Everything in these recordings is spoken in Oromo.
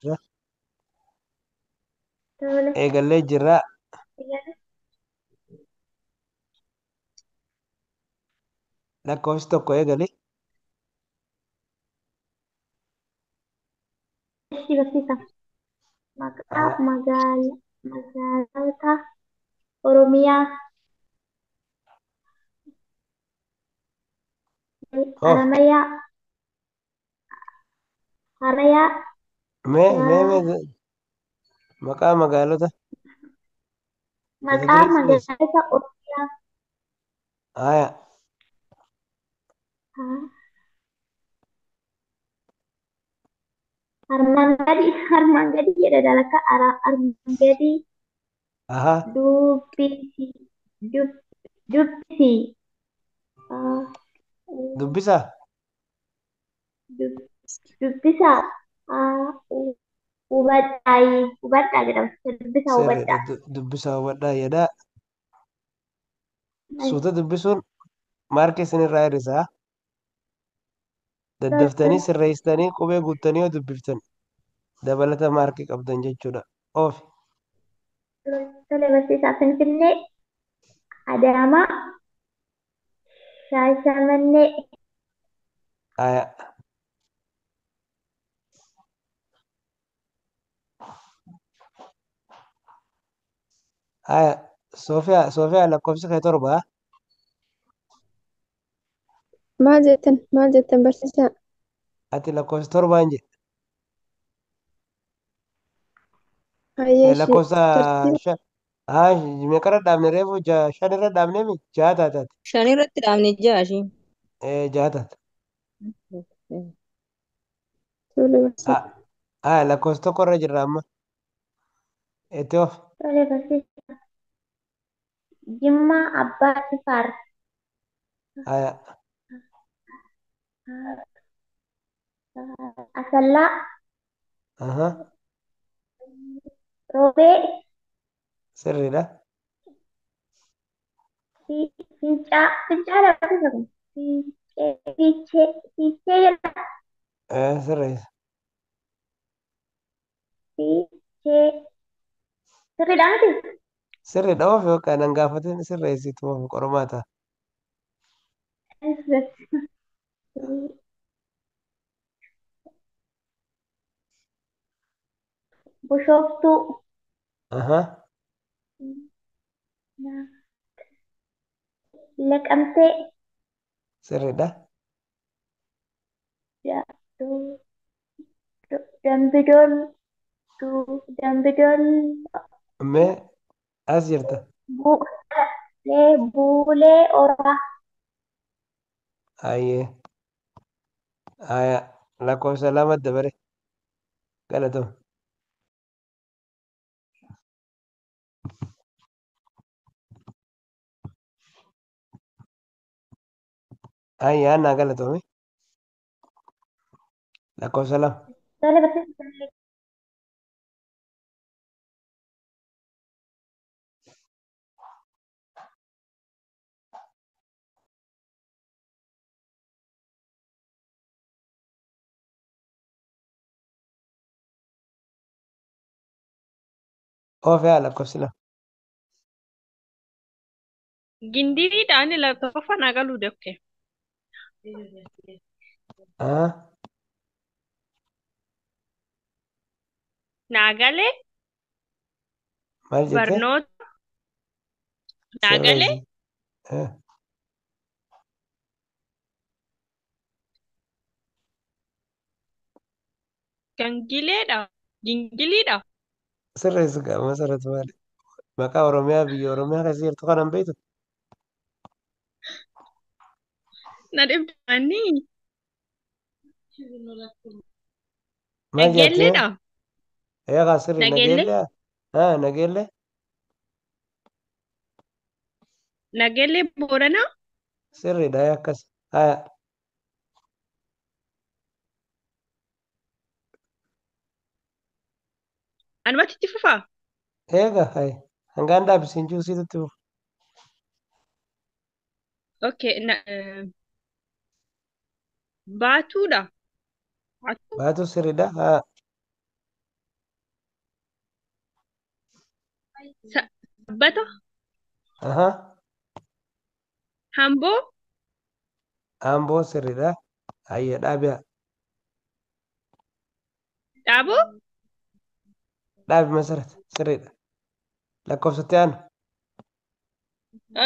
Tole. Eegallee jirra. Lakkoofsi tokko eegali. Ishi barsiisa. Maqaa magaalota Oromiyaa. Hoof. Haramayaa. Harayaa. Mee mee mee maqaa magaalota. Mata Maqaa duree sirreessi. magaalota Oromiyaa. Haya. Armaan gadii armaan gadii jedha dalaka armaan gadii Aha. dubbisi dubbisi Dubbisaa. dubbisa hubadhaa hubadhaa jedhama dubbisaa Sirriidha. hubadhaa. Dubbisaa hubadhaa jedha. Suuta dubbisuun maarkii isinirraa hir'isaa. Daddaftanii sirreessitanii qubee guuttanii yoo dubbiftan dabalata maarkii qabdan jechuudha. Oofi. Tole barsiisaa Finfinnee, Adaamaa, Shaashamannee. Haya. Haya. Soofiyaa Soofiyaa lakkoofsi kee torba. Maal jettan maal jettan barsiisaa? Ati lakkoofsa torbaan jedhe. Hayyee ishee Lakkoofsa tartiiba shan. Haa meeqarra dhaabne reefu shan irra dhaabne mi? Jaha taataati. Shan irratti dhaabne ja'a isheen. Jaha taata. Tole barsiisaa. Haa lakkoofsa tokko irra jirra amma. Itti oofi. Tole barsiisaa. Jimmaa Abbaa Jifaar. Haya. Asallaa. Aha. Roobee. Sirriidha. Fincaa Fincaadha barsiisa kun. Fincee Fiichee Fiichee jedha. Sirreessa. Fiichee sirriidha miti? Sirriidha oofi yookaan nan gaafatin sirreessitu oofi qormaata ta'a. Bishooftuu. Aha. Laqamtee. Sirriidha. Dambidoon Dambidoon Mee as jirta. Buulee Oraa. Hayyee. Haya. Lakkoofsa lama dabare. Galatoo. Hayyee annaa galatoome. Lakkoofsa lama. Tole barsiisa. Oofi haa lakkoofsi lama. Gindiriidhaan tokkoffaa naa galuu dokke. Aha. Naa galee Maal jette? barnoota naa galee Sirreessi. Gangileedha. Gingiliidha. Sirreessi gaa masarrat maali? Maqaa Oromiyaa biyya Oromiyaa keessa jirtu kana hin beektu? Na dhibbaanii. Maal jettee? Nageelleedha. Eegaa sirri Nageellee. nageellee. Haa nageellee. Nageellee Booranaa. Sirriidha akkas. Haya. Anumatti itti fufaa? Eegaa hayi. Hangaan dhaabbisiin jiru siitutti fufu. Okay. Baatuudha. Baatuu. Baatu sirriidha. Haa. Sabbata. Aha. Hamboo. Amboo sirriidha. Hayyee dhaabi'a. Dhaaboo. Dhaabi Masarat sirriidha. Lakkoofsatti aanu.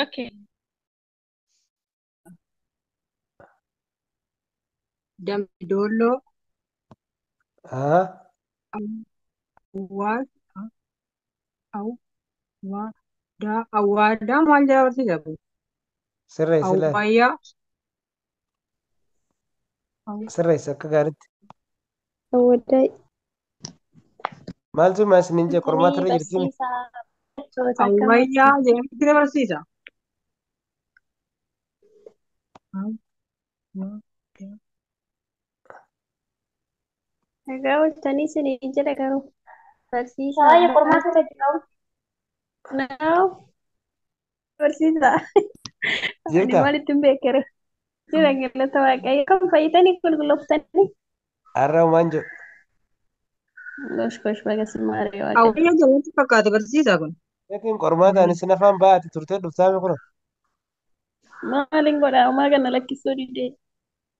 Okay. Dambidolloo. Aha. Awwaal. Awwaadaa. Awwaadaa maal jedha barsiisa kun? Sirreessi laal. Awwaayyaa. Sirreessi akka gaariitti. Awwaddaay. Maaltu himaa isiniin jee qormaata Tanii irra jirti? barsiisaa jechoota akkam Awwayyaa jedhamti na barsiisa. Awwaadaa. Nagaa ooltanii isinii jedha garuu barsiisaa Waa'ee qormaata irra jira. Naaw barsiisaa. Ani Jirta? maalitti hin beekere. Jira galata waaqayyo. Kan fayyitanii qulqullooftanii. Har'a homaan jedhu. Gosh gosh baga simaaree waaqayyo. Awwayyaa jedhamti fakkaata barsiisa kun. Meetiin qormaataan isin afaan ba'aati turtee dhuftaame kuna. Maaliin godhaa homaa kana lakkisuu didee.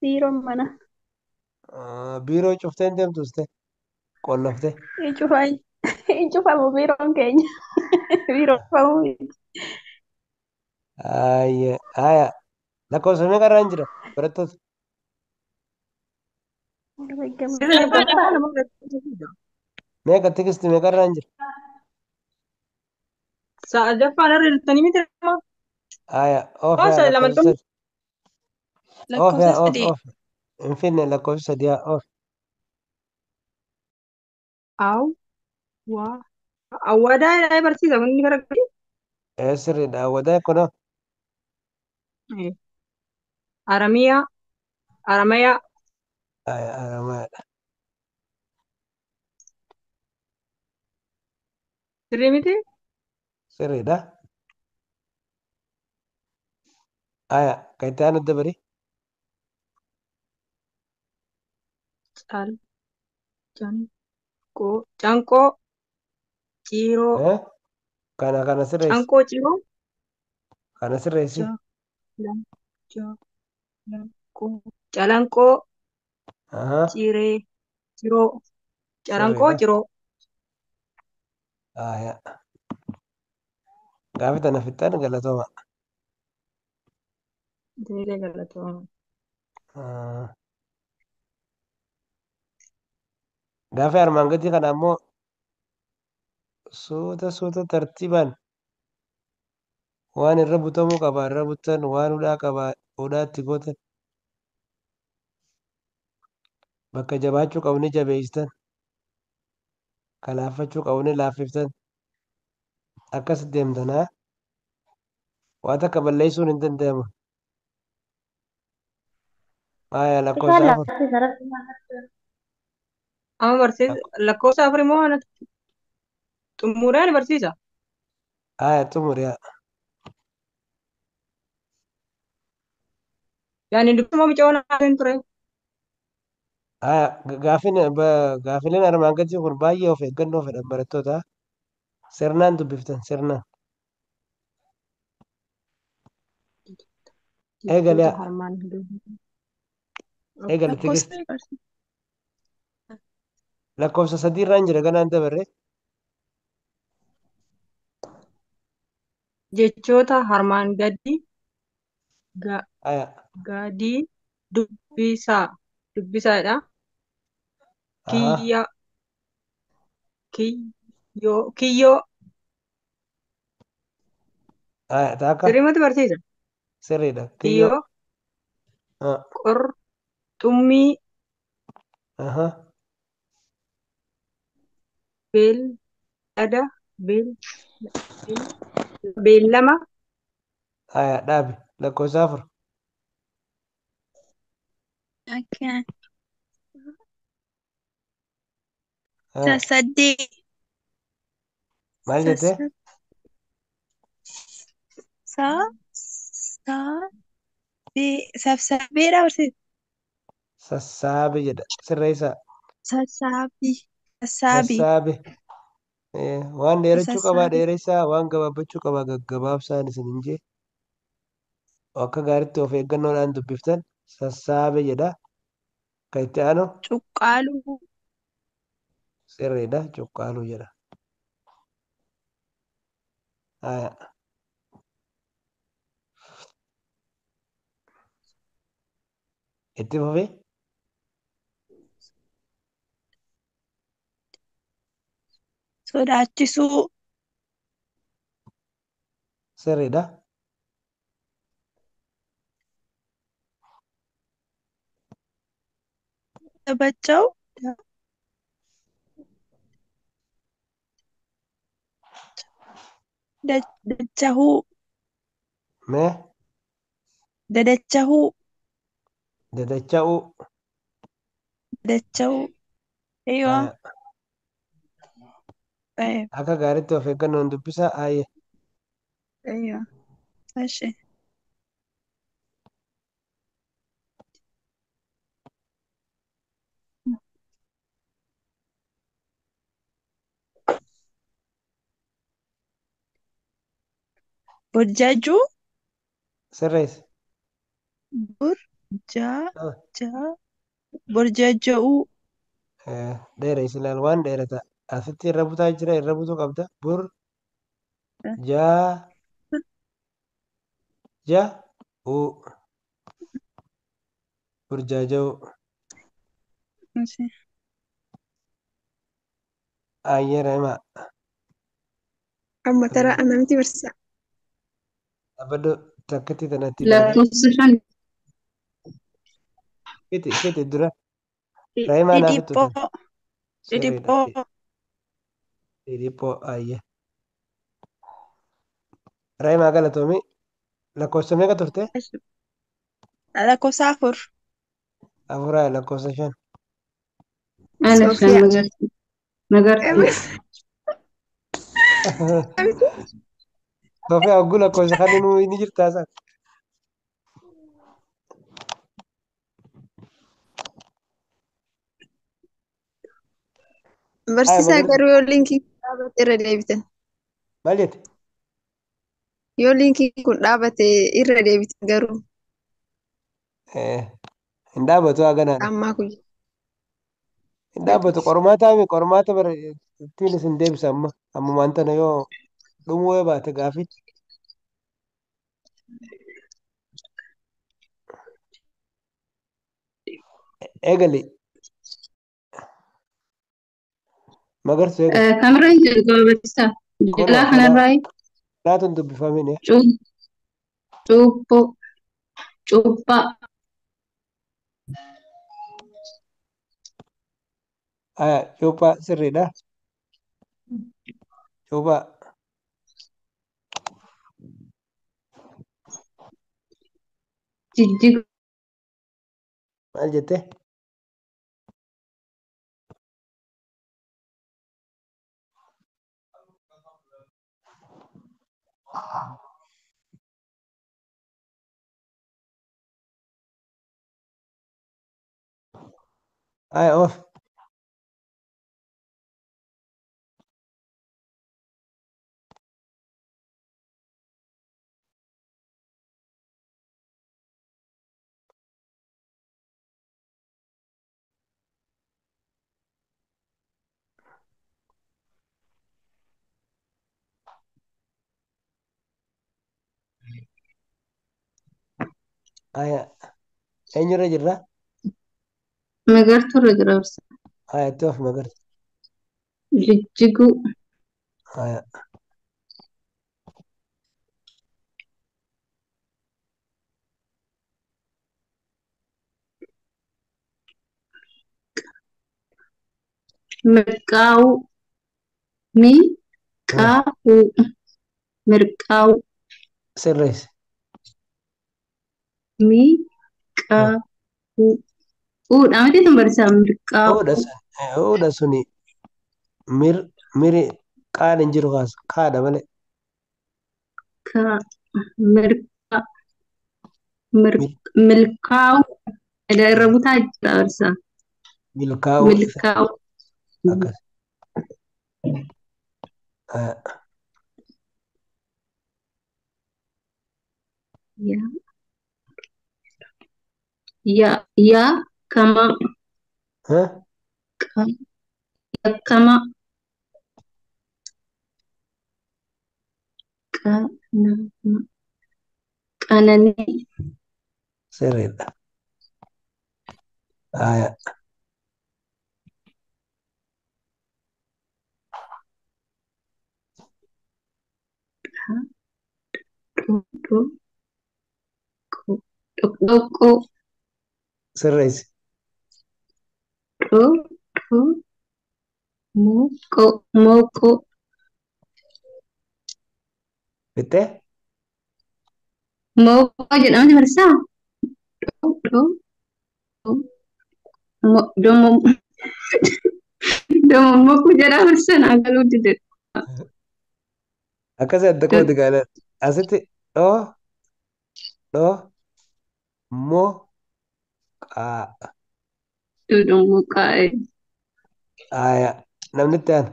Biiroon mana. Biiroo cuftee hin deemtu uste qolloftee. Hin cufamu biiroon keenya. Biiroo cufamu miti. Hayyee haya lakkoofsa meeqa irraan jira barattoota? Sirri Sadaffaa. tokkoffaa nama barsiisa. Meeqa tikisti meeqa irraan jira? Sadaffaan irra jirtanii miti nama. Haya oof Oo yaa lama lakkoofsa xumur. sadi. Oof Lakkoofsa yaa oof sadii. oof. Hin finne lakkoofsa sadi yaa oof. Awwaa. Awwaadaa jedhamee barsiisa kun inni gara gadii. Ee sirriidha awwadaa kunoo. Aramiyaa. Aramayaa. Haya aramaadha. Sirrii miti? Sirriidha. Haya kan itti aanu dabari. Cal. Canqoo. Canqoo. Ciiroo. Eh? Kana kana sirreessi. Canqoo ciroo. Kana sirreessi. Ca. La. Ca. Lanqoo. Calanqoo. Aha. Ciree. Ciroo. Calanqoo Sirriidha. ciroo. Haya. Gaaffii tana fixxan galatooma. Isinillee galatooma. Ah. Gaaffii armaan gadii kana ammoo suuta suuta tartiibaan waan irra butamuu qaba irra butan waan hudhaa qaba hudhaatti gootan bakka jabaachuu qabu ni jabeessitan kalaaffachuu qabu ni laaffiftan akkas deemtan haa waan takka balleessuun hin danda'amu. Haya Isaan lakkoofsa afur. lakkisa rabbi maal Amma barsiisa lakkoofsa afur immoo ana xumuraan barsiisa. Haya xumuri haa. Yaani dubbisuma mucaa naateen ture. Haya gaaffiin gaaffileen armaan gadii kun baay'ee of eeggannoo fedhan barattoota sirnaan dubbiftan sirnaan. Eegali Jechoota haa harmaan gadii. eegali Lakkoofsa tikisti. barsiisa. Lakkoofsa sadii irraan jira ganaan dabarre. Jechoota harmaan gadii Haya gadii dubbisaa dubbisaadha. aha Kiyya kiyyoo kiyyoo haya taakka sirriimatti barsiisa. sirriidha kiyyoo. Kiyyoo Ah, qurxummii aha beellada beel beellama haya dhaabi lakkoofsa afur. Okay. Ah, Sassaddee. maal jettee? Sassa. Sa. Sa. Bee. Sassabeedha barsiisa. Sassaabe jedha sirreessaa. Sassaabii. Sassaabii. Sassaabe. Waan dheerachuu qabaa Sassaabe. dheeressaa, waan gabaabbachuu qabaa gaggabaabsaan isin hin jee. Akka gaariitti of eeggannoodhaan dubbiftan sassaabe jedha. Kan itti aanu Cuqqaaluu. sirriidha. Cuqqaaluu jedha. Haya. Itti fufi. Sodaachisuu. Sirriidha. Taphacha'u. Dachahuu. Mee Dadachahuu. dadacha'uu. Dadacha'uu. Eeywa. Haya. Ee, Akka gaariitti of eeggannoon dubbisaa. Haye. Eeywa. Eshi. Burjaajuu. Sirreessi. Burjaa. Ah, Ja. Burjaaja'uu. Dheeressi ilaal waan dheerata. Asitti irra butaa jira irra butuu qabda. Bur jaa ja u burjaaja'u. Eshi. Ayyeera himaa. Amma taraa ana miti barsiisa. Dhaabadhu takkatti tanatti ilaali. Lakkoofsa shan. Fiti fiti dura. Raahimaa naaf ittu Dhidhiphoo. tana. Sirriidha. Dhidhiphoo. Dhidhiphoo ayyee. Raahimaa galatoomi. Lakkoofsa meeqa turte? Eshi. Lakkoofsa 4. Afuraa lakkoofsa 5. Ana shan Soofiyaa. magarsi. Magarsi. Sofiyaa hogguu lakkoofsa kan nuu ni jirtaa san. Haya Barsiisaa magarsi garuu yoo liinkiin kun dhaabate irra deebitan. maal jette? Yoo liinkiin kun dhaabate irra deebitan garuu Hin dhaabbatu haganaadha. ammaa kun. Hin dhaabbatu qormaataa mi qormaata bara ittiin isin deebisa amma ammumaan tana yoo dhumuu yoo baate gaafii. Eegali magarsu eegali. Kamirraa hin jalqaba barsiisaa? Kunoo Jalaa kanaa kanarraa kanaatu hin dubbifamin. cuubboo cuuphaa Haya cuuphaa sirriidha. Cuuphaa jijjiga maal jette? Haya oof. Haya eenyurra jirra? Magartuurra jira barsiisaa. Haya itti oof magarsu. Jijjiguu Haya mirqaa'uu miqaa'uu mirqaa'uu sirreessi. miqaa'uu uudha miti tun barsiisaa mirqaa'uu Oodha sun oodha suni mir miri qaan hin jiru kaas kaadha malee. ka mirqa milkaa'uu irra butaa jira barsiisaa Milkaa'uu milkaa'uu akkas. Aya. Ya. Ya. Ya. Kama. Ha? Ka. Yakkama. Qa. Na. Ma. Qananii. Sirriidha. Aya. Dha. Dho. Dho. Qo. Dhoqdhoqqoo. Sirreessi. Dho. Dho. Moo. Qo. Mooqoo. Bittee? Mooqoo jedhamti barsiisaa? Dho. Dho. Mo. Domo. Domommokuu jedhaa barsiisaa naa galuu dide. Akkasii adda qoodi gaala. Asitti dhoo dhoo moo qaa. Dhodhommoqaa. Aya. Namni itti aanu.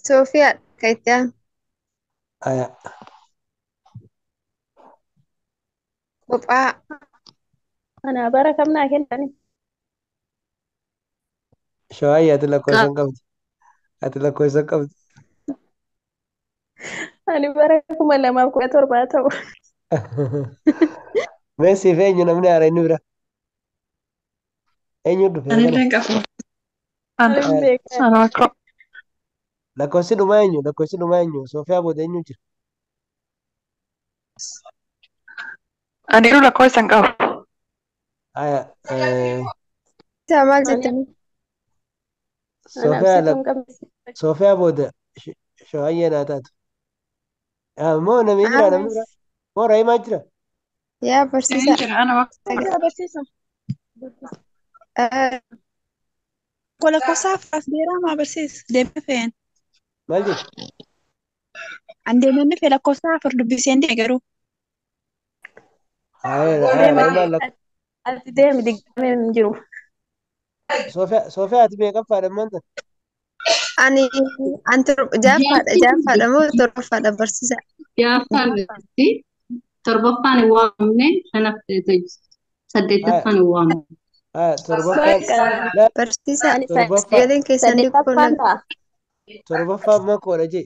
Soofiyaa kan itti aanu. Aya. Kophaa. Ana bara kam naa kennani. Shawaayi ati lakkoofsa hin qabdu. Ati lakkoofsa hin qabdu. Ani bara 2017 ta'u. Mee siif eenyu namni haara inni bira? Eenyu dhufe kana? Anillee hin qabu. Ana. Ani Aya. beekaa. Ana rakkoo. Lakkoofsi dhumaa eenyu? Lakkoofsi dhumaa eenyu? Soofiyaa booda eenyu jira? Ani garuu lakkoofsa hin qabu. Aya. Isaa maal Ani jettanii? anaaf Soofiyaa situ hin qabne. Soofiyaa booda shawaayyee naa taatu. Moo namni jira namni bira? Moo Raahimaa jira? Yaa Inni barsiisaa. jira ana bakka. Jira barsiisa. Eh, Lakkoofsa afur as deeraa maa barsiisa? Deemee fe'een. Maal jettu? An deemee ni fe'e lakkoofsa afur dubbiseen deeme garuu. Aya aya Deemi Raahimaan ati deemi digdamee hin jiru. Soofiyaa ati meeqaffaadha ammaan tana? Ani an ja'affaadha ja'affaadha moo torbaffaadha barsiisaa? Ja'affaan irratti torbaffaan hin waamamne Aya saddeettaffaan hin waamamne. aya torbaffaan Bakka la Barsiisaa ani torbaffaa sagaleen keessan xiqqoo saddeettaffaan na ta'a. torbaffaan makoodha jee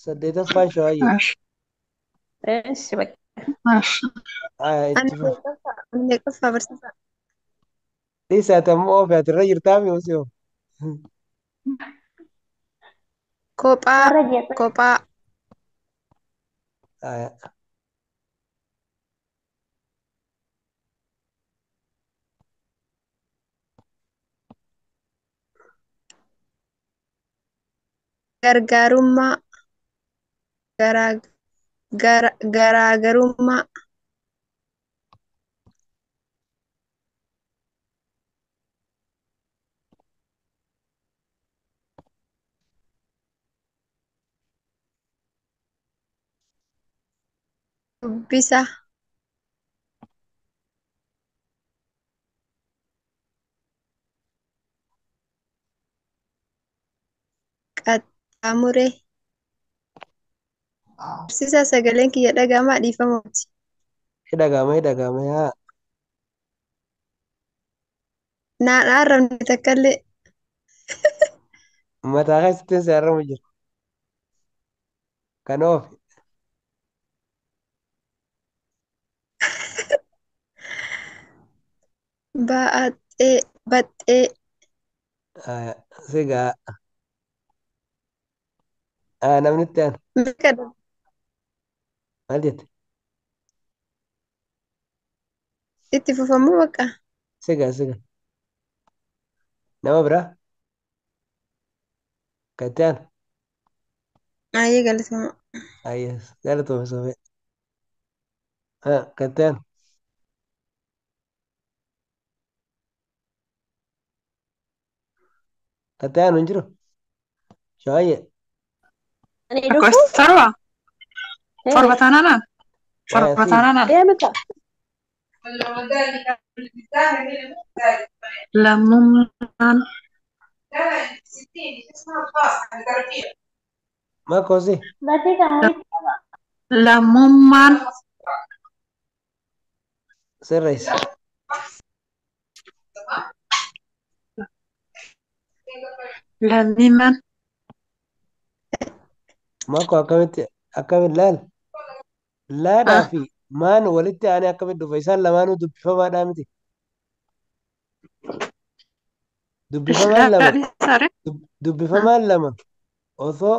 saddeetaffaan shawaayyee. Eeshi bakka. Aya ani itti fufi. meeqaffaa ani meeqaffaa barsiisaa? Dhiisaa ati ammoo oofe ati irra jirtaa mi osoo? Kophaa Warra jedhu. kophaa Aya. Gargaarummaa garaa garaagarummaa dubbisa qaxxaamuree. Barsiisaa sagaleen kiyya dhaga'amaa dhiifamaati. Hidhagama hidhagama yaa. Naan arrabne takka illee. Mataa keessatti si arramu jira. Kan oofe. Ba'axxee baxxee Aya sigaa. Aya namni itti aanu. meeqa Maal jette? itti fufamuu bakka. Sigaa sigaa. Nama biraa kan itti aanu. Ayyee galatoomaa. Ayyee galatoome soofee. Kan itti aanu. Kan itti aanu hin jiru. Shawaayyee. Ani dhufu. Lakkoofsa torba. Torba Ee taanaanaan. Aya Torba si. taanaanaan. deemi ka. Lammummaan. Makosi. Barsiisaa walitti qaba. Lammummaan. Sirreessi. Lammiimaan. Mako akkamitti akkamitti laal? Laadhaa fi maan walitti aanee akkamitti dhufa? Isaan lamaanuu dubbifamaadhaa miti. Dubbifamaan lama. Dubbifamaan lama osoo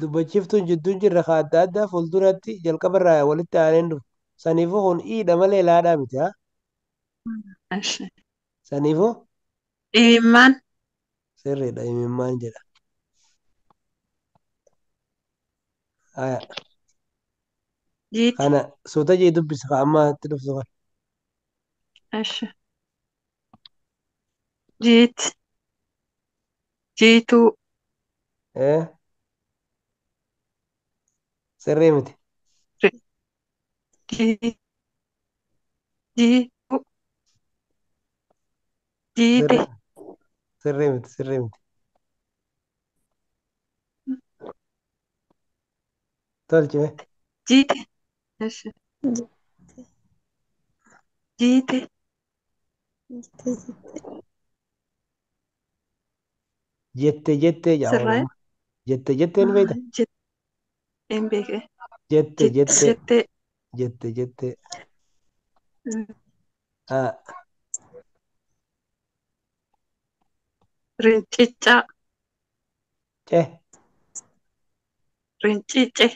dubbachiiftuun jidduun jirre ka adda addaa fuulduratti jalqabarraa walitti aaneen dhufu. Saniifuu kun iidha malee laadhaa miti haa? Saniifuu Imimmaan. Sirriidha imimmaan jedha. Haya. Jiiti. Kana suuta jee dubbisa ka amma itti dhuftu kana. Jiiti. Jiituu. Sirrii miti. Jiituu. Jiite. Sirrii miti sirrii miti. Tolchime. Jiite. Jiite. Jette jettee jedhama Sirraa. amma. Jette jettee ni beekta? Hin beekne. Jette jettee. Jettee. Jette jettee. Rinciccaa. Ce. Rincicce.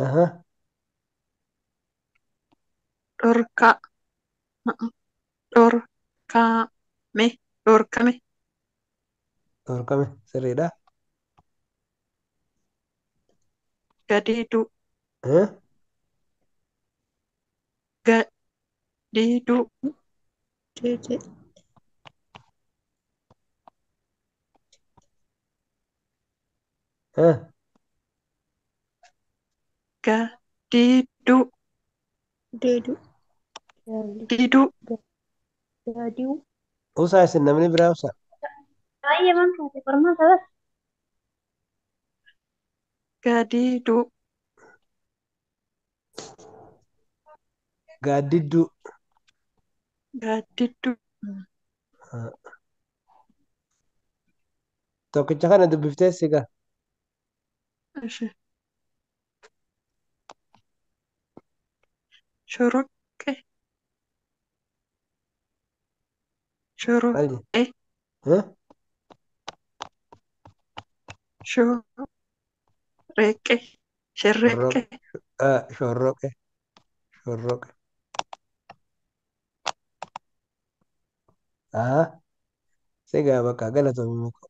Aha. Dhorkaa. Dhorkame. Dhorkame. Dhorkame sirriidha. Gadiiduu. Gadiiduu. Gadiiduu. Deeduu. Diduu. Gadiu. Usaa isin namni biraa usaa. Baay'ee man kaate qormaata bas. Gadiiduu. Gaaddidduu. Gaaddidduu. Tokkicha kana dubbiftee sigaa. Shoroqqee. Shoroqqee. Shorreqqee. Sherreqqee. Shorroqee. Shorroqee. Sigaa bakka galatoomi muka.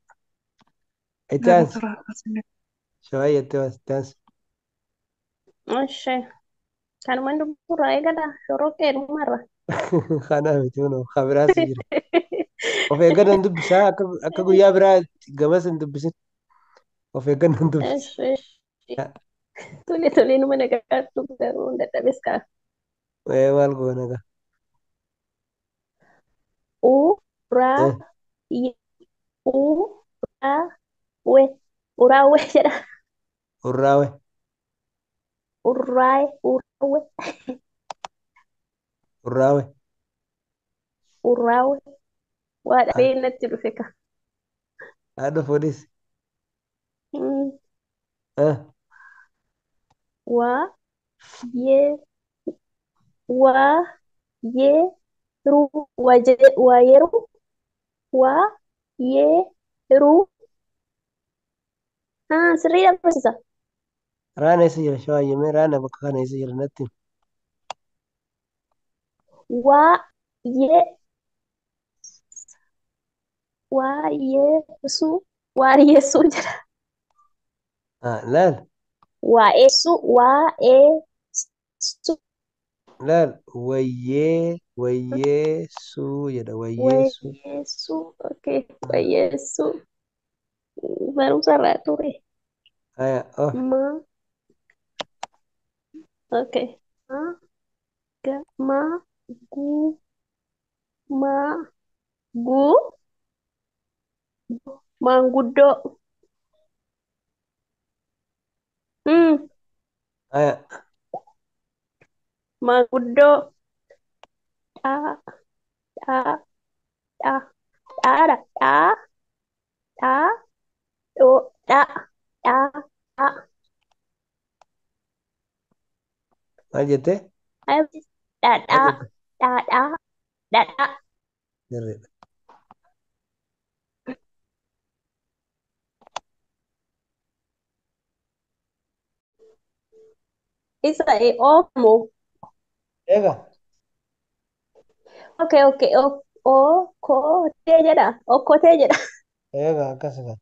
Itti aansi. Shawaa jettee waas itti aansi. Ishee kanumaan dubburraa eegala shorroqqee dhumarra. Kanaa miti kunoo kan biraas jira. Of eeggannoon dubbisaa akka guyyaa biraa gamas hin dubbisin. Of eeggannoon dubbisa. Tole tole numa nagaatu garuu hin dadhabes kaa. Maal goona gaa. U ra ye u ra we uraawe jedha. Urraawe. Urraawe urraawe. Urraawe. Urraawe. Waa dhabee natti dhufe ka. Haadha fuudhis. Waa ye waa ye ru waa yeru waa ye ru. Sirriidha barsiisa. Raana eessa jira shawaayyamee raana bakka kana eessa jira natti. Waa ye waa yeesu waa yeesuu jedha. Laal. Waa eessu waa eessu. Laal wayyee wayyeessuu jedha wayyeessuu. Wayyeessuu okay wayyeessuu barumsa irraa ture. Haya of. Ma Okay. Ma ga ma gu ma gu maanguddoo. Mm. Haya. Maanguddoo. Dhaa dhaa dhaa dhaadha dhaa dhaa dhoo dhaa dhaa dhaa. Maal jettee? Dhaa Maal dhaa jette? dhaa dhaa dhadhaa. Sirriidha. Isa oomo. Eega. Okay, okay. O okkotee jedha. Okkotee jedha. Eega akkasuma.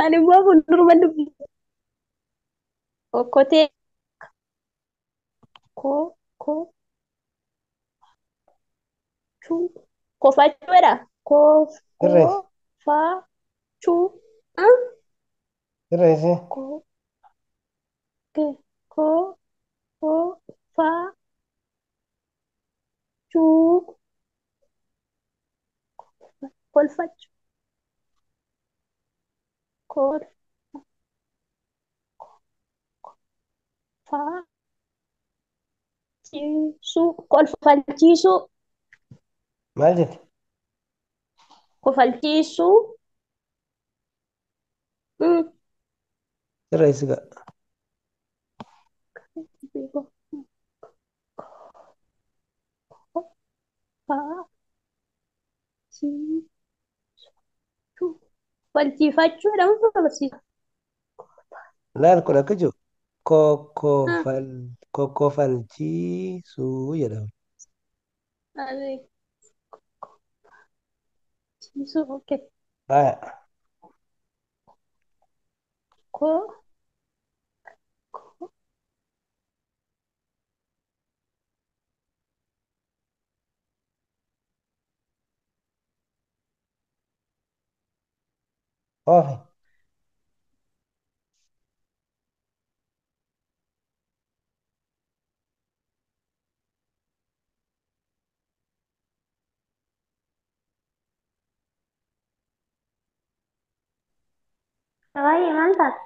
Ani immoo fuulduruma dubbisa. Okkotee ko ko chu kofachuu jedha. Ko ko Sirreessi. fa chu ah Sirreessi. ko ke ko ko fa chu kolfachu kol fa chiisuu kolfalchiisuu Maal jette? kofalchiisuu. Mm. Sirreessi ga'a. Kolfalchiifachuu jedhamu barsiisa. Laal kun akka jiru kokkofal kokkofalchiisuu jedhama. Chiisuu okay. Haya. Ko ko Oofi. Baay'ee maal taate?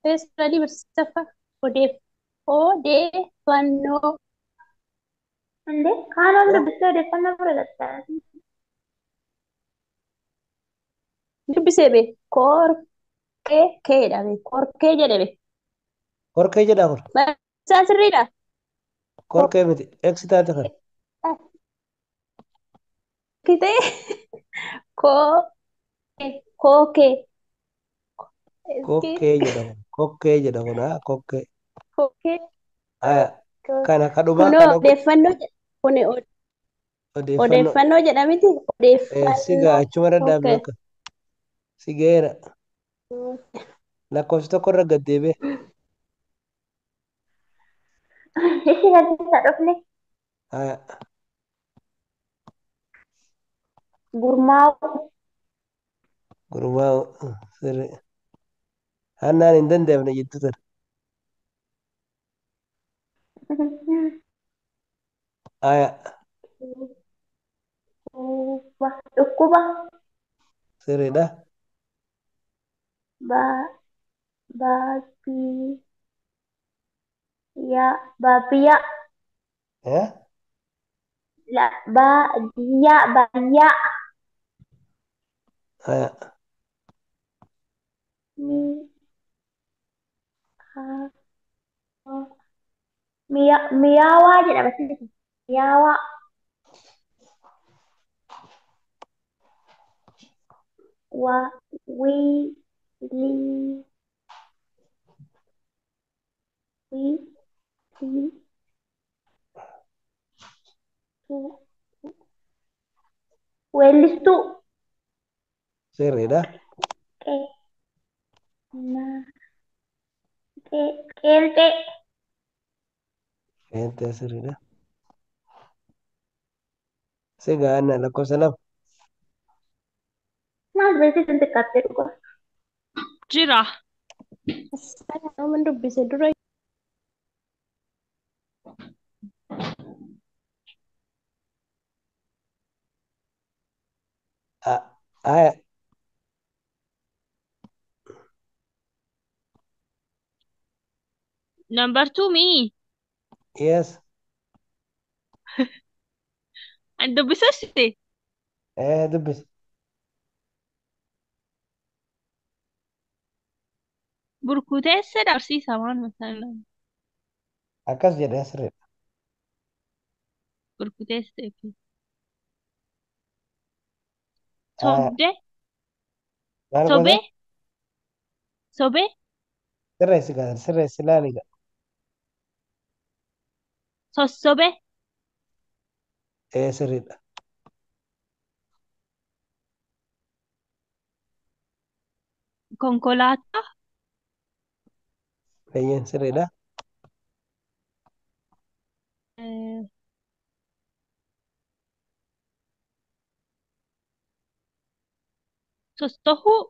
Eessatti barsiisa odeef odeeffannoo. Indee kaan ol dubbistee odeeffannoo bira gatta'aa. Dubbisee be korkee keedha be korkee jedhe be. Korkee jedhaa kun. Barsiisaa sirriidha. Korkee miti. Eksi taate kan. Kitee koo kookee. Kokkee jedha kun. Kokkee jedha kun haa kokkee. Kookee. Haya. Kana kadhumaa Kunoo kana odeeffannoo jedha. Kun odeeffannoo. odeeffannoo jedhamiti Sigaa odeeffannoo. achuma irra dhaabne Okay. bakka. Sigeera. Lakkoofsi tokko irra gad deebi'e. Ishi barsiisaa dhufne Haya. gurmaa'u. Gurmaa'u. Sirri. Hannaan hin danda'amne jettu tana. Haya. Dhukkuba. Dhukkuba. Sirriidha. Ba baabiyyaa baabiyyaa Eh? la baadiyyaa baadiyyaa. Haya. Mi haa mi'a mi'aawaa jedha barsiisa. Mi'aawaa. Wa wii lii wii lii tu weellistuu. Sirriidha. Qee na qee qeenxee. Qeenxee sirriidha. Sigaa Hannaa lakkoofsa lama. Maal beeksisa xiqqaattee dhugaa? Jira. Nama dubbise dura. Haya. Number 2 me. Yes. And dubbisasti. Dubbisi. Burkuteessedha barsiisaa waan mataan. Akkas jedhe sirriidha. Burkuteesse. Okay. Haya. Sobde. Maal goote? Sobee. Sobee. Sirreessi gaa sirreessi ilaali gaa. Sossobee. Sirriidha. Konkolaataa. Eeyyeen sirriidha. Eh, Sossohuu.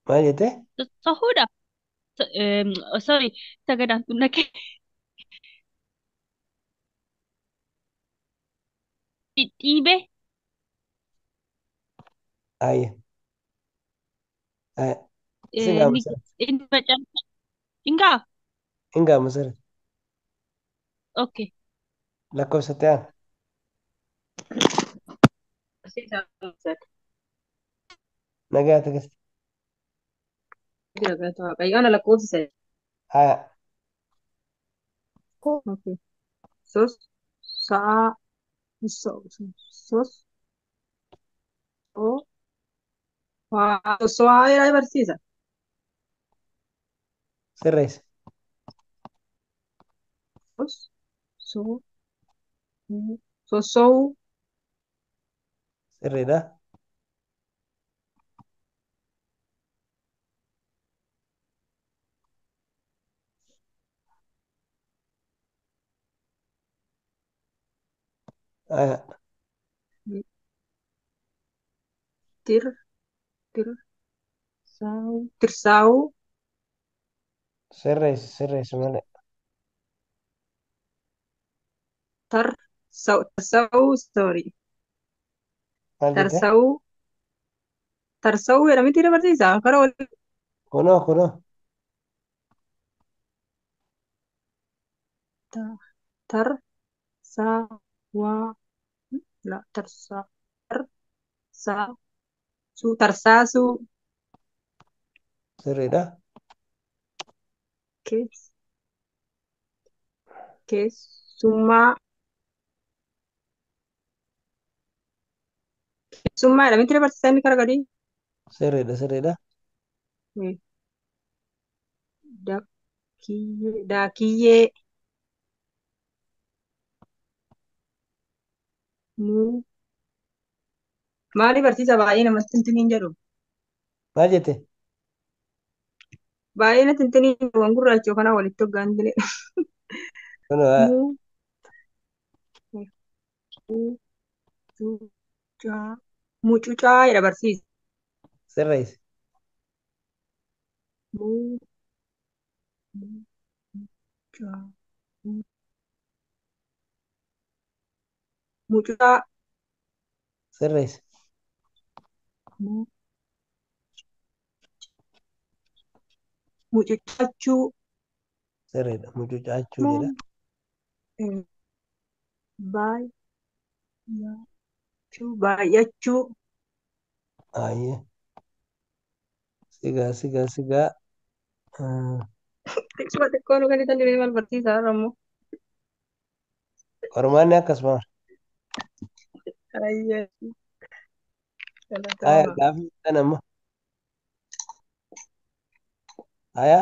Maal jette? Sossohuudha. Sorry, sagadaan tun dhaqe. Dhidhiibee. Ayya. Haya. Si gaa Inni masarrat. inni macaan. Ingaa. Hingaa masarrat. Okay. Lakkoofsa ta'an. Barsiisaa. Nagaa takasti. Jira galata Waaqayyo. Ana lakkoofsa sadii. Haya. Okay. Sos sa'a so sos o waa soso'aa jedhaa barsiisa. Sirreessi. Sos so soso'uu Sirriidha. Haya. tir tir saa'uu tirsaa'uu Sirreessi sirreessi malee. tar sa'u tarsa'uu sorry Maal jette? tarsa'uu tarsa'uu jedhamti barsiisa karaa wal Kunoo kunoo. ta- tar sa wa la tarsa tar sa su tarsaasuu Sirriidha. kees keessummaa keessummaa jedhamti barsiisa inni karaa gadii. Sirriidha sirriidha. Daakiyyee daakiyyee muu maali barsiisa baay'ee namatti hin jedhu Maal jette? baay'ee natti hin jedhu waan gurraacha kana walitti hoggaan jedhe Kunoo haya. muu muu cuucaa mucucaa jedha barsiisa Sirreessi. muu mucaa mucucaa Sirreessi. muu mucucaachuu Sirriidha. Mucucaachuu muu jedha. baay'achuu baay'achuu Ayya. Sigaa sigaa sigaa. Ah, xiqqoo xiqqoo nu kan itti maal barsiisa har'a immoo Qormaanni akkasuma. Ayyee Haya galatooma. gaafii tan amma. Haya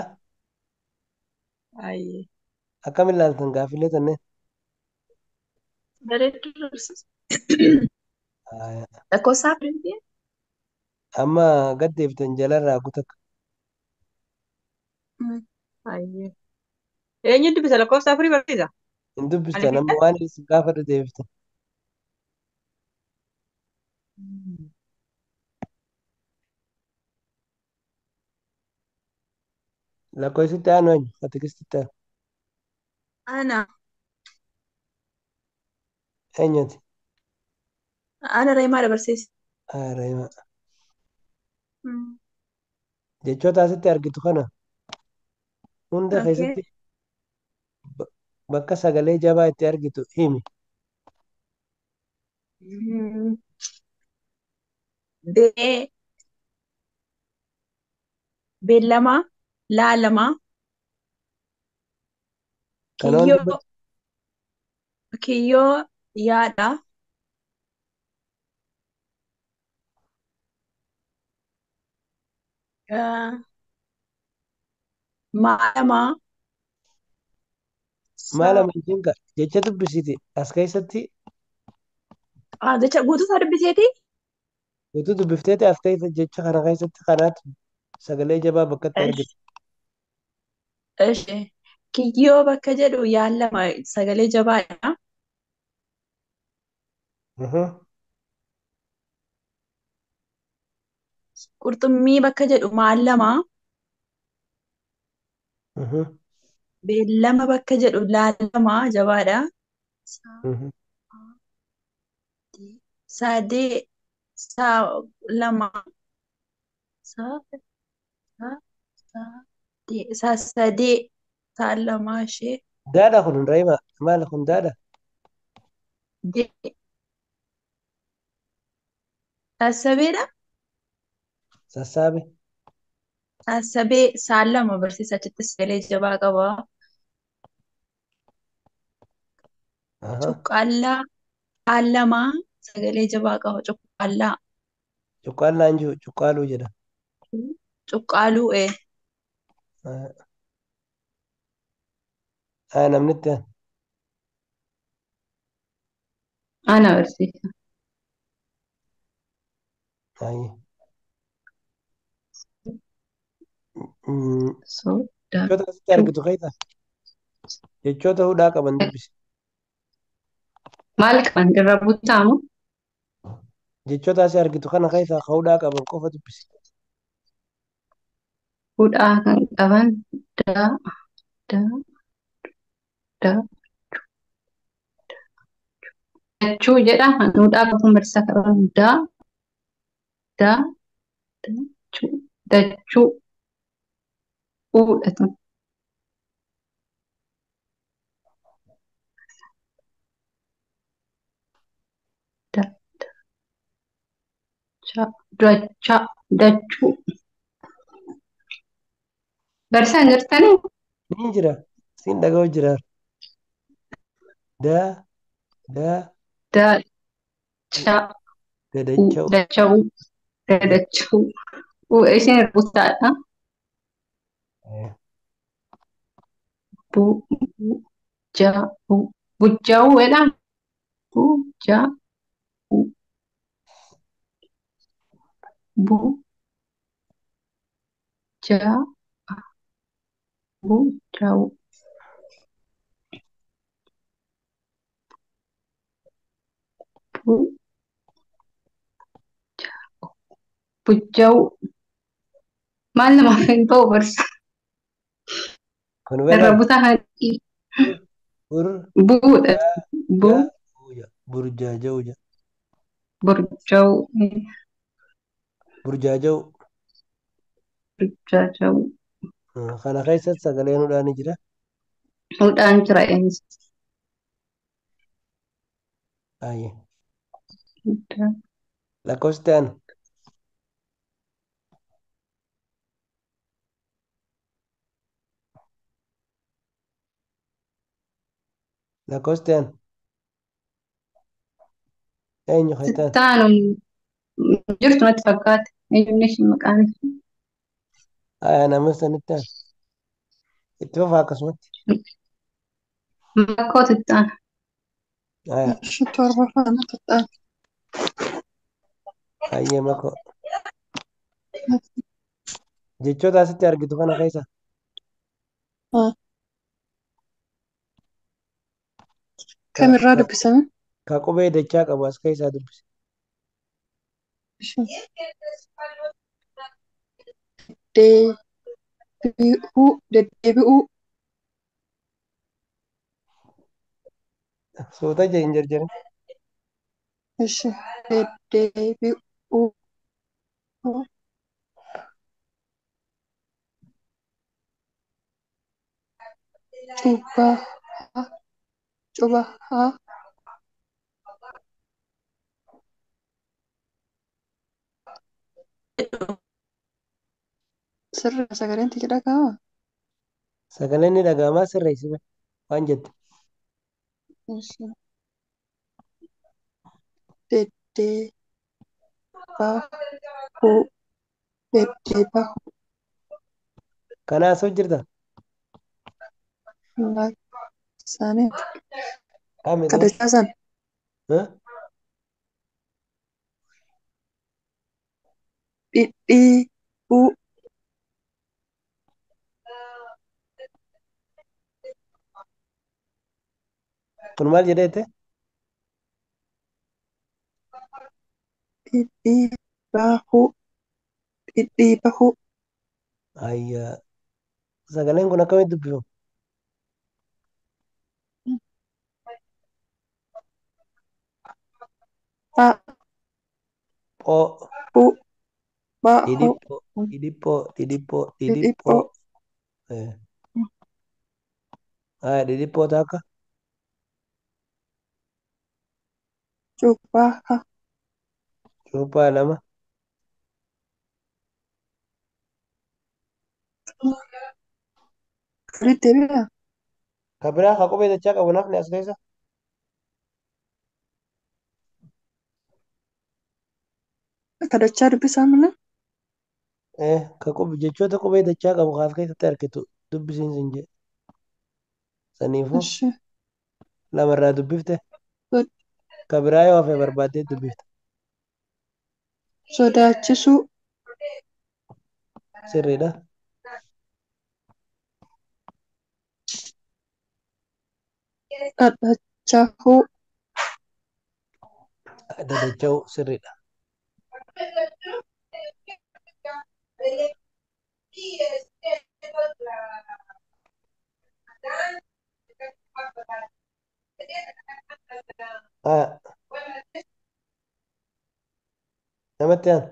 Ayyee. akkam ilaaltan gaafiilee tanneen? Bareedduu barsiisa. Haya. Lakkoofsa afuritti. Amma gad deebitan jalarraa kutakka. Ayyee. Eenyu dubbisa lakkoofsa afurii barsiisa? Hin Ani dubbistan amma fidda? waan isin gaafadhu deebiftan. Lakkoofsitti aanu eenyu? Atikistitti aanu. Ana. Eenyuti? Ana Reemaa dabarseessa. Reema. Jechoota asitti argitu kana hunda Okay. keessatti bakka sagalee jabaa itti argitu himi. Mm. Bee beellama laalama Kana hundi kiyyoo kiyyoo yaada maalama maal sa amantiin ka jecha dubbisiti as keessatti jecha guutuu isaa dubbiseeti. Guutuu dubbifteeti as keessa jecha kana keessatti kanaatu sagalee jabaa bakka itti argitu. Eshi kiyyoo bakka jedhu yaallama sagalee jabaadha. Qurxummii bakka jedhu maallama. Beellama bakka jedhu laalama jabaadha. Sadee saa lama sa sa sadee sa sadee saa lama ishee Daadha kun Reema maal kun daadha? de sassabeedha. Sassaabe. Sassabee saa lama barsiisa achitti sagalee jabaa qaba. Cuqqaallaa saalamaa sagalee jabaa qaba. Cuqqaallaa Cuqqaallaan jiru cuqqaaluu jedha. Cuqqaaluu ee. Namni itti aanu. Ana barsiisa. Ayi. Sodaachuu. Jechoota asitti argitu keessa jechoota hudhaa qaban dubbisi. Maal qaban irra butaamu? Jechoota asii argitu kana keessa ka hudhaa qaban qofa dubbisi. Hudhaa kan qaban daa daa daa dachuu jedha. Kan hudhaa qaban barsiisaa qaban daa daa dachuu dachuu uudhatu. Da cha dacha dachuu. Barsiisaan jirtanii? Ni jira. Siin dhaga'u jira. Daa daa Da cha u dadacha'u. dacha'uu dadachuu. U isin irra butaadha. Bu bu ja u bujja'uu jedha. Bu ja u bu ja bu ja'u bu bujja'uu. Maal namaaf hin ta'u barsiisa. Kun Irra beekan butaa haadhi bur buudha. Bu jaa uja burjaaja'u jedha. burja'uu Burjaaja'u. burjaaja'uu. Kana keessatti sagaleen hudhaa ni jira. Hudhaan jira innis. Ayi. Hudhaa. Lakkoofsi itti aanu. Lakkoofsi itti aanu. Eenyu kan itti aanu? Sittaanu jirtu natti fakkaate. Eenyuun ishee maqaan ishee? Aya namni sanitti aanu. Itti fufaa akkasumatti. Makkoo sittaana. Aya. Torba faana tuxxaan. Ayyee makoo. Jechoota asitti argitu kana keessa ka Kamirraa ka dubbisame? ka qubee dachaa qabu as keessaa dubbisi. Deebi'uu deddeebi'uu Suuta jee hin jarjarin. Ishi deddeebi'uu. Cubahaa. Cubahaa. Sirra sagaleen tiyya dhaga'amaa? Sagaleen ni dhaga'amaa sirreessime waan jette. Ishi deddeebahuu. Deddeebahuu. Kana asoo jirta? Isaanii Kami tu? kadhachaa san Huh? dhidhiibuu. Kun maal jedheette? Dhidhiibahuu. Dhidhiibahuu. Ayyaa. Sagaleen kun akkamitti dubbifama? Ba Phoo. hu ba hu Dhidhiphoo. Dhidhiphoo. Dhidhiphoo. Dhidhiphoo. dhidhiphoo. Eh. Aya dhidhiphoo takka. Cubaha. Cuuphaa lama. Walitti deebi'aa? Ka biraa ka qubee dachaa qabu nafni as keessa. Kadhachaa dubbisaa mana? Eh, ka qubee jechoota qubee dachaa qabu ka as keessatti argitu dubbisiin sin jedhe. Saniifuu Ishi lamarraa dubbifte ka biraa yoo hafe barbaaddee dubbifte. Sodaachisuu. Sirriidha. Dhadhachahuu. Dadacha'uu sirriidha. Aya namatti aan.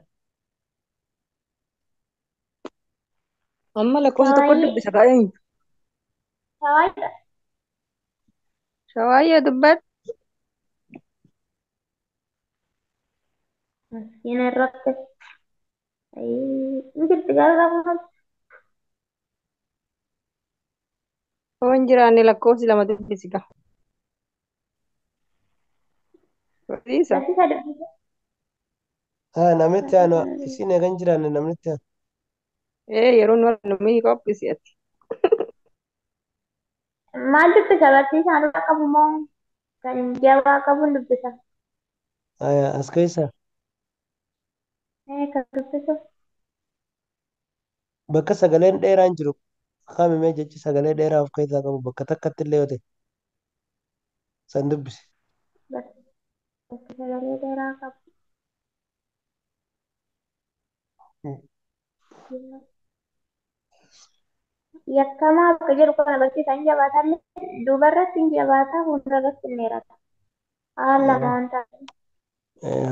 Amma lakkoofsa tokko Shawaayyee. dubbisa baay'een. Shawaayyeedha. Shawaayyee dubbadhu. Miskiina irratti. Ni jirti garuu raafuu Yoo hin jiraanne lakkoofsi lama dubbisi gaa. Barsiisa. Barsiisaa dubbisa. Aya namitti aanu isin eegan jiraanne namnitti aanu. Ee yeroo nu argannu ni qophisi ati. Maal dubbisa barsiisaan dhugaa qabu moo kan jabaa qabuun dubbisa? Aya as keessa Ee kan dubbisu. bakka sagaleen dheeraan jiru kamimee jechi sagalee dheeraa of keessaa qabu bakka takkatti illee yoo ta'e san dubbisi. Bakka sagalee dheeraa qabu. Yakkamaa bakka jedhu kana barsiisaan hin jabaataa illee duubarratti hin jabaataa fuulduratti hin dheerata. Haala lamaan ta'an.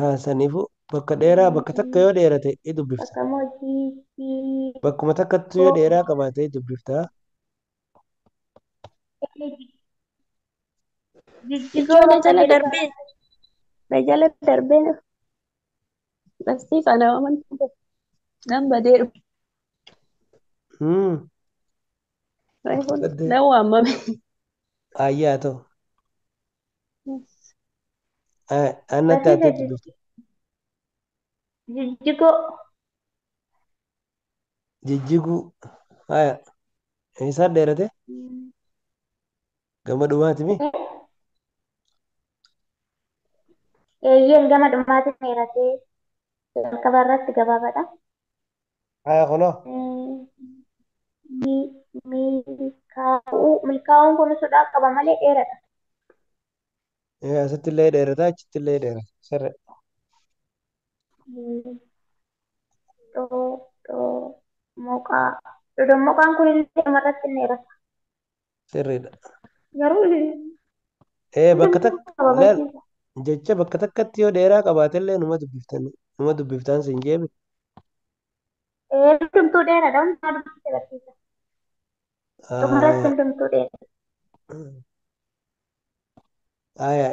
Haa saniifuu bakka dheeraa bakka takka yoo dheerate ni dubbifta. Bakka immoo jijjiiroo. Bakkuma takkatti yoo dheeraa qabaate ni dubbifta. Jijjigoo Ijoo na bakka jala jedhu darbee na jala darbee barsiisaa nama amantuu nan badee dhufe. Hmm. Reefuun Badde nan waamame. ayyaa ta'u. Annatti Barsiisa haatee dubbifta. jijjigoo. Jijjiguu. Haya. Eessaan dheerate? Gama dhumaati mi? Eeyyeen gama dhumaatiin dheeratee jalqaba irratti gabaabaadha. Haya kunoo. Milkaa'uu milkaa'uun kun sodaa qaba malee dheeradha. Asitti illee dheerata achitti illee dheerata. Sirri. Dhodhommoqaa. Dhodhommoqaan kun illee dhumarratti hin dheerata. Sirriidha. Garuu Bakka hundumtuu takka qaba laal barsiisa. Jecha bakka takkatti yoo dheeraa qabaatellee numa dubbiftan numa dubbiftaan siin jeebe. Hundumtuu dheeraadha. Hundumaa dubbise barsiisa. Dhumarratti Aya. hundumtuu dheera. Aya.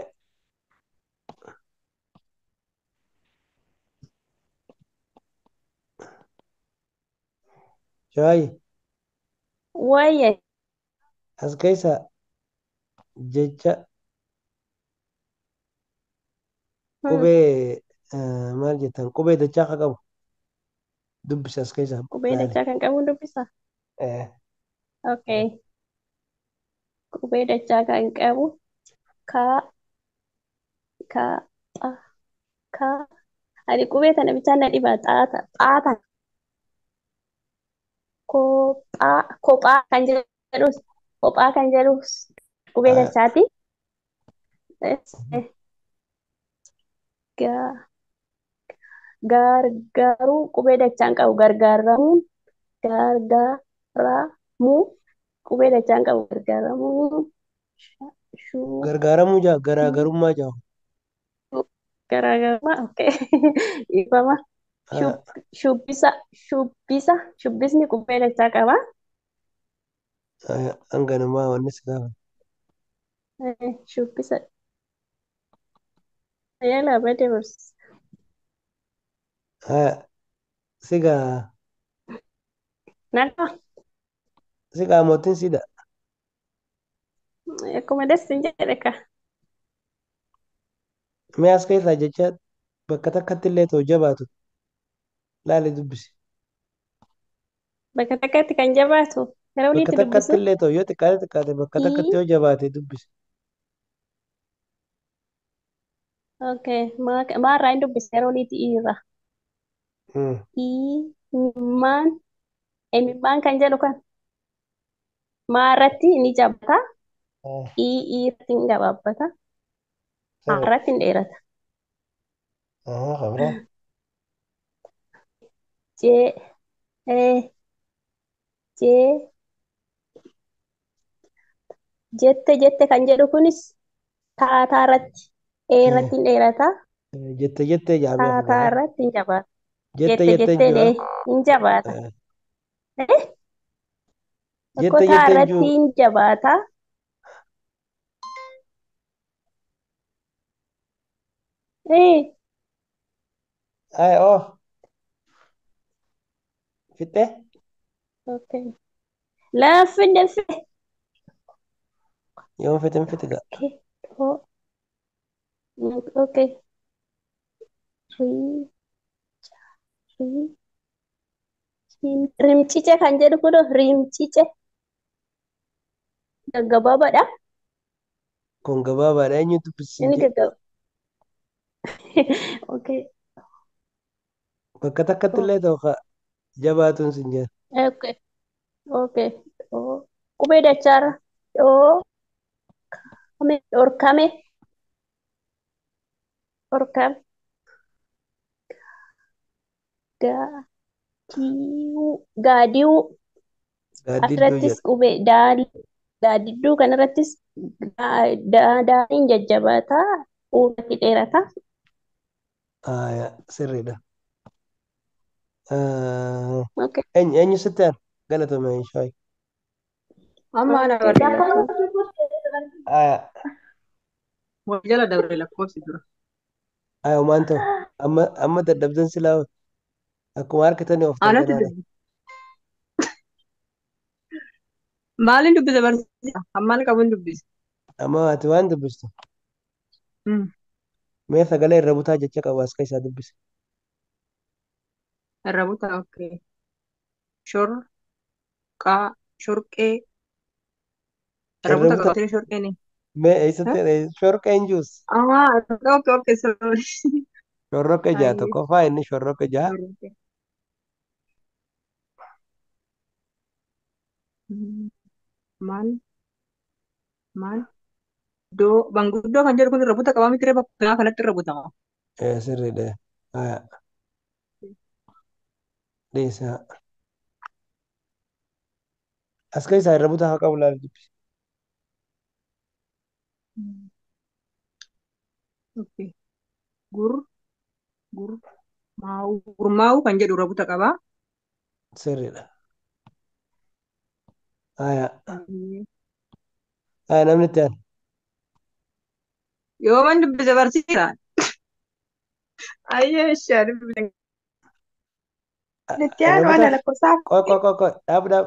Shaayi Wayye. as keessa jecha qubee maal jettan qubee dachaa akka qabu dubbisi as keessa Qubee laali. dachaa kan qabu dubbisa. Eh, Okay. Qubee dachaa kan qabu ka ka xa ka. Ani qubee tana bichaan na dhiba xaata xaata kophaa kophaa kan jedhus kophaa kan jedhus qubee aya. dachaati. Eh, Ga gargaaruu qubee dachaan qabu gargaaramuun gargaaramuu qubee dachaan qabu gargaaramuun shuu Gargaaramuu jaa garaagarummaa jaa. garaagarummaa okay dhiifama. Aya. Shubbisa shubbisa shubbisni qubee dachaa qaba. Aya. Hanganumaa wanni si gaafa. Shubbisa yala bade barsiisa. Aya. Sigaa Nagaa sigaa mootiin sida. akkuma dessin jedhe ka. Mee as keessaa jecha bakka takkatti illee too jabaatu laali dubbisi. Bakka takkatti kan jabaatu gara Bakka oliitti takkatti dubbisu. illee too yoo xiqqaate xiqqaate bakka takkatti I yoo jabaate dubbisi. okay maarraa hin dubbisa gara oliitti i irra. Hmm. I mimmaan emimmaan kan jedhu kan maarratti ni jabaata. Ah, I i irratti ni gabaabbata. sirri. Haarratti ni dheerata. Aha, kabira. J E J jette jette kan jedhu kunis taataa irratti e irratti ni dheerata. Jette jettee jaamee Taataa afurraa. irratti ni jabaata. Jette Jette jetteen jettee jiru. ni jabaata. Eh? Tokko Jette taa jetteen irratti jiru. ni jabaata. Eh, Ay, oh, fixee? okay. Laafin fe. Yoon fixin fixiga. Okay. Oh, okay. Ri, ri, rimcice kan jedhu kun rimcice gaggabaabaadha. Kun gabaabaadha. Eenyu dubbisiin Inni jedhe? gaggaba. Okay. Bakka takkatti Oh, illee ta'u ka jabaatuun sin jedha. okay. Okay. Oh. Qubee dachaarra. Dhoo, kame, dhorkame, dhorkame. Gaadiiwuu, gaadiiwuu. Gaaddidduu Asirrattis jedha. qubee daal gaaddidduu kanarrattis daaliin jajjabaataa uurratti dheerata. Aya, sirriidha. Ah, Okay. Eenyu eenyu sitti aana? Galatoomi Shaayi. Amma ana Okay, barsiisa. galatoomi. Lakkoofsa dubbisuuf Aya, Wal jala dabre lakkoofsi dura. aya homaan ta'u. Amma amma dadhabdan silaa akkuma harkitanii of Anatti tantanaadha. dubbisa. Maaliin dubbisa barsiisa? Ammaan qabuun dubbisa. Amma ati waan dubbistu. Hmm. Mee sagalee irra butaa jecha qabu as keessaa dubbisi. Irra butaa okay. Shorqaa shorqee irra Irra butaa butaa qabatee shorqeen. mee eessatti shorqeen juus. Ah, okay, okay, sorry. Shorroqa ijaa Ayyee, tokkoffaa inni shorroqa ijaa. shorqee. Hmm. Maal maal doo manguddoo kan jedhu kun irra buta qabaa miti bakka kanatti irra butama. Eh, sirriidha. Aya, dhiisa. As keessaa irra butaa haa qabu laal dubbisi. Okay. Gur gurmaa'uu gurmaa'uu kan jedhu irra buta qaba. Sirriidha. Haya. Haya namni itti aanu. Yooman dubbise barsiisa. Ayyee ishaa dubbise. Itti Irra aanu buta ana lakkoofsa qoy qoy qoy qoy dhaab dhaab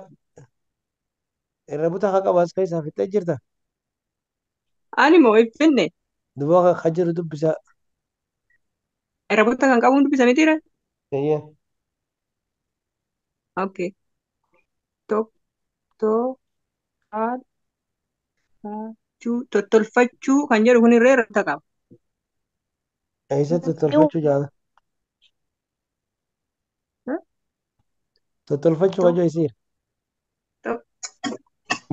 irra buta haa qabu as keessaa fixee jirta. Ani moo ibsinne Duba ka jiru dubbisaa. irra buta kan qabuun dubbisa mitiira. Eeyyee. Okay. Tokko al fachuu tottolfachuu kan jedhu kun irra buta qaba. Eessatti tottolfachuu jaala? Tottolfachuu Tokko kajoo isiira.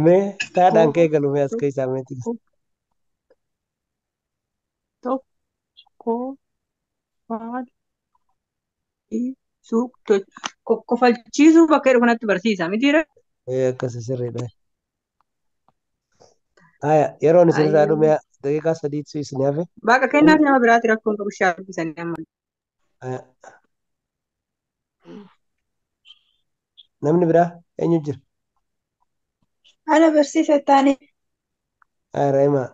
Mee taadhaan kee galu mee as keessaa mee tigis. Tokko falchiisuu koffalchiisuu bakka jedhu kanatti barsiisa mitiira. Ee akkasi sirriidha. Haya yeroon isinirraa Ayyee. dhume daqiiqaa sadiitu isin hafe. Baqa kennaaf nama biraati rakkoon qabu shaa dubbisanii amma. Haya namni biraa eenyu jira? Ana barsiisa taane. Haya Raahimaa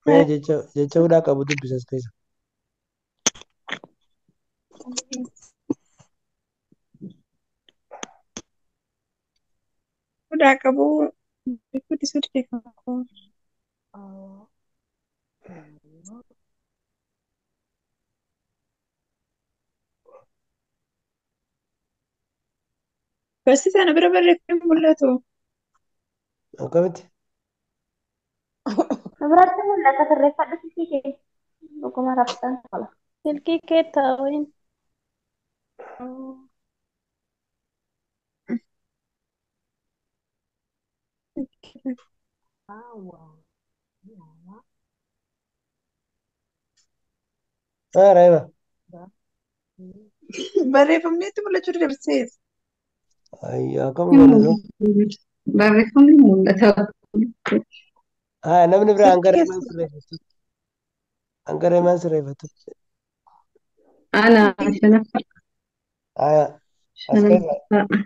mee jecha jecha hudhaa qabu dubbisa as keessa. Hudhaa qabu guddisuu beekamu. Barsiisa ana bira barreeffamni mul'atu. Akkamitti? Biratti mul'ata sirreeffadhu silkii kee. Dhuguma rabsaan tola. Silkii kee taa'uun Haya Raahimaa. Barreeffamni itti mul'achuu dide barsiisa. Ayyo akkam goone sun? Barreeffamni mul'ata. Haya namni biraa hanga Silkii Raahimaan keessa. sirreeffattu. Hanga Raahimaan sirreeffattu. Ana shanaffaa. Haya as keessa. Shanaffaa.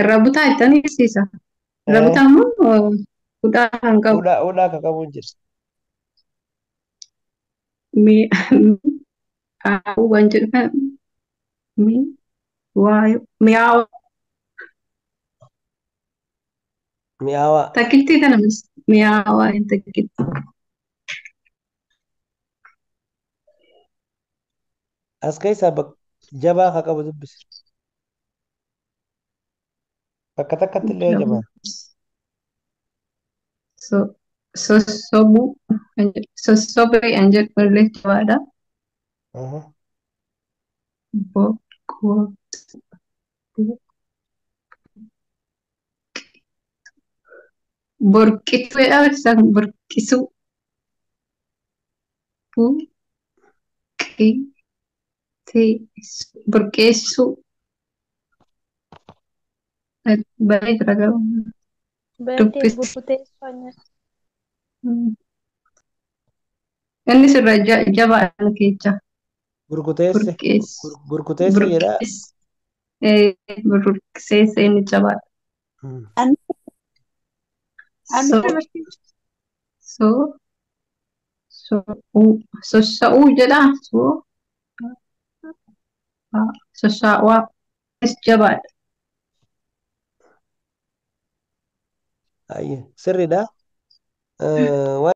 Irra butaa jettanii barsiisa. Irra Ee butaa immoo hudhaa kan qabu. hudhaa hudhaa ka qabu jira. Mi'aawuu waan jedhu kana mi'aawaa. Mi'aawaa. Takkittii kana mi'aawaa hin takkitti. As keessaa jabaa ka qabu dubbisi. Bakka takkatti illee yoo jabaate. Sossobuu kan jedhu sossobee kan jedhu illee jabaadha. Aha. Boqoo borqituu jedha barsiisaa kun borqisuu buqeessuu burqeessuu baay'ee jira garuu Badii dubbis. burkuteessuu nyaata. Innis irra jabaadha keessa. Burkuteesse. Burqeess Burkuteesse jedha. burqeess burqeessa inni jabaadha. Ana So barsiisa. so so'uu sossa'uu jedha so sossaawaa is jabaadha. Ayyo sirriidha.